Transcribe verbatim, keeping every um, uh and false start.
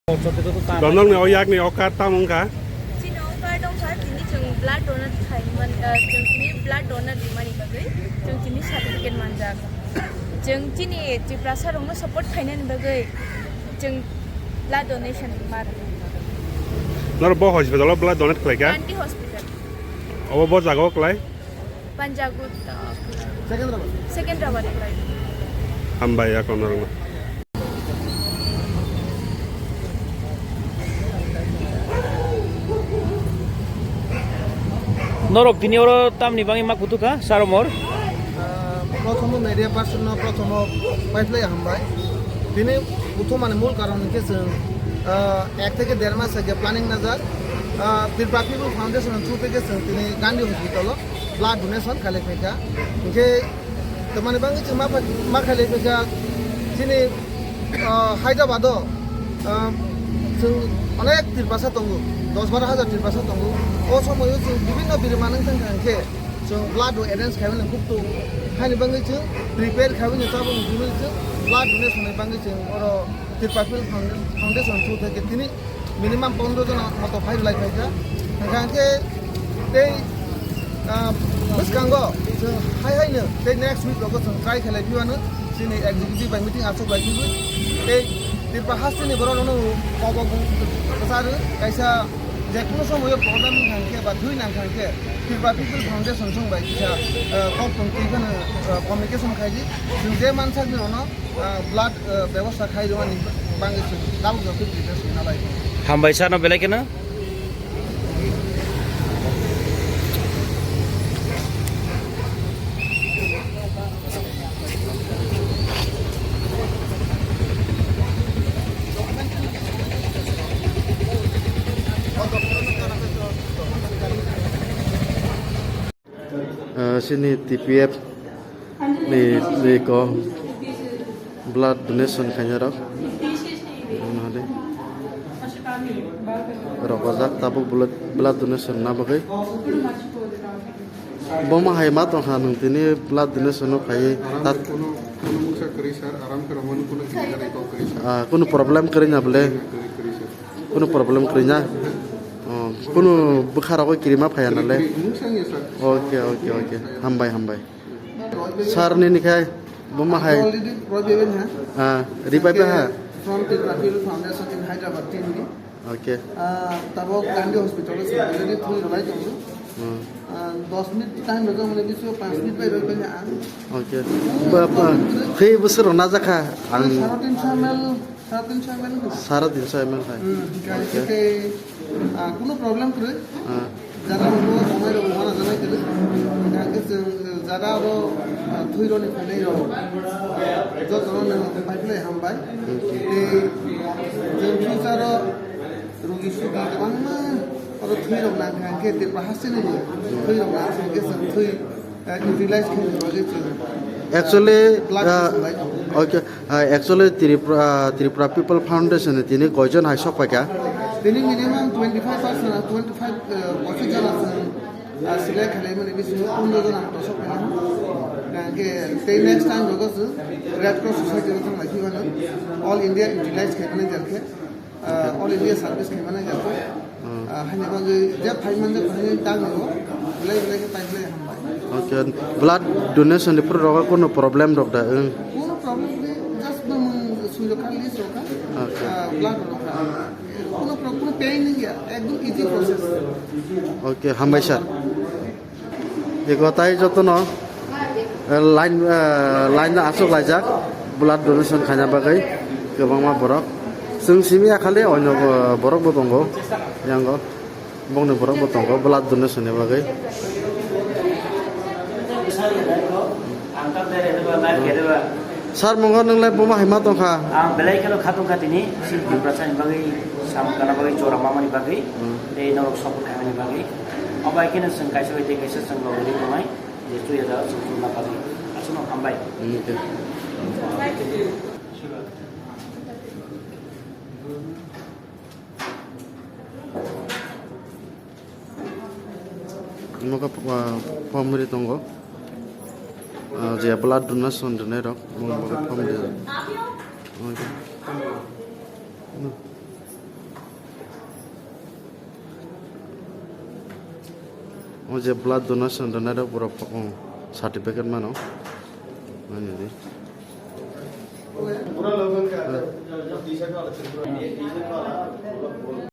Donokni o yakni o card tamo wngkha? Chini o card wngkha, tini chwng blood donate khai man, ah, chwng tini blood donate rimani bagwi chwng tini certificate manjak. Chwng chini Tiprasa rokno support khainani bagwi chwng blood donation mar. Norok bo hospital o blood donate khlaikha? Gandhi Hospital. Obo bo jaga o klai? Panjagut, uh, Second Rabat. Second Rabat flight. Hambai ya kono rwma. Norok tini oro tamni bagwi ma kutuk kha, Sir Omor? Ah, prothomo media person no prothomo paiphlai hambai. Tini kuthumani mul karon hwnkhe chwng, ah, ek theke der mas age planning najak. Ah, Tripura People Foundation through theke chwng tini Gandhi Hospital o blood donation khalai phaikha. Hinkhe tamani bagwi chwng ma phai-, ma khalai phaikha chini, ah, Hyderabad o, ah, chwng onek Tiprasa tongo, dos baro hajar Tiprasa tongo. O somoio chwng bibinno birma nang thang thang khe chwng blood o arrange khaimani khub tung. Haini bagwi chwng prepare khaimani tabuk chwng blood donation ni bagwi chwng oro Tripura People Foundation through theke tini minimum pondro jona moto phai rwlai phaikha. Hwnkha hwnkhe tei, ah, bwskango chwng hai haino tei next week rogo chwng try khlai phiwano chini executive bai meeting achuk lai phibwi tei Tripura hasteni borokno kobo kwcharo kaisa je kuno somoyo problem wngkha hwnkhe ba thwi nangkha hwnkhe Tripura People Foundation song bai kisa, ah, kok tong twi phano, ah, communication khaidi chwng je mansakni ono ah, blood, ah, bebosta khai rwmani bagwi chwng tabuk jotto prepare wngna lai. Hambai sano belai kheno. Ah, sini T P F ni, ni ko blood donation khaina rok. Nadi. Rok ojak tabuk blood, blood donation na bagwi. Bo ma hai ma tong kha nung tini blood donation no khai. Aram tat- kono, kono muksa kwrwi sir, aram khe romani kono injury kok kwrwi sir. Ah, kono problem kwrwi na bole? Kwrwi, kwrwi sir. Kunu problem kwrwi na? Oh, kunu bwkha rok kirima phaiya na le? Mungsa ya, sir. Okay, okay, okay. Hambai, hambai. Sir nini khai buma hai. Already problem ha? Ah, ripai pa ha? From Tripura People Foundation in Hyderabad team ni. Okay. Ah, tabok Gandhi Hospital se already thui rwlai tongo. Hmm. Ah, dos minute time rwjak mane bisingo panch minute bai rwbai ha ang. Okay. Ba, ba, khei bwswk rok najakha ang. Sara tinso M L. Sara tinso M L wngkha. Sara tinso M L hai. Hmm, okay. Hingke, ah, kuno problem kwrwi. Ah. Jara bo samai rok wana janai kwrwi. Hingke chwng jara abo, ah, thwi roni phainai rok. Jotono no pipeline hambai. Okay. Tei chwng future o rugi sugi kwbangma oro thwi rok nangkha hingke Tripura hasteni bo thwi rok nangkha hingke chwng thwi, ah, utilize khaina bagwi chwng, ah, actually, blood ah, supply. Okay. Hai, actually, Tripura, Tripura People Foundation ni tini koijon hai sok paikha? Tini minimum twenty five percent, twenty five, uh, pochis jona chwng, uh, select khlaimani bisingo pondro jona moto sok paikha. Hingke tei next time rogo chwng Red Cross Society rok thang lai phimano, All India utilize khaimani jar khe, uh, All India service khaimani jar khe. Hmm. Ah, hani bagwi je phai manjak phai tang no, belai belai khe pai belai hambai. Okay, blood donation ni pura rogo kono problem rok da wng? Kono problem de, just bumung sui rok kha, list rok kha. Okay. Ah, blood rok kha. Kono pro-, kono pain ya, ekdom easy process. Okay, hambai sir. Eko tai jotono, eh, line, eh, line no aswk laijak blood donation khaina bagwi kwbangma borok. Chwng simi ya khali onyo bo-, borok bo tongo yango. Bongni borok bo tongo blood donation ni bagwi. Sir, mungo nwnglai buma hai ma tongkha? Ang belai kheno kha tongkha tini, si Tiprasa ni bagwi, sam kana bagwi, chora mama ni bagwi, hmm, tei norok support khaimani bagwi. Obo hai kheno chwng kaisa bai tei kaisa chwng logwi tongnai, je chuya jaga chwng chukna bagwi. Aswkno hambai. Hmm, okay. Amo khe, ah, form ri tongo. Ah, je blood donation rwnai rok, omo khe form ri. Omo khe. O je blood donation rwnai rok borok, oh, certificate mano. Nani di.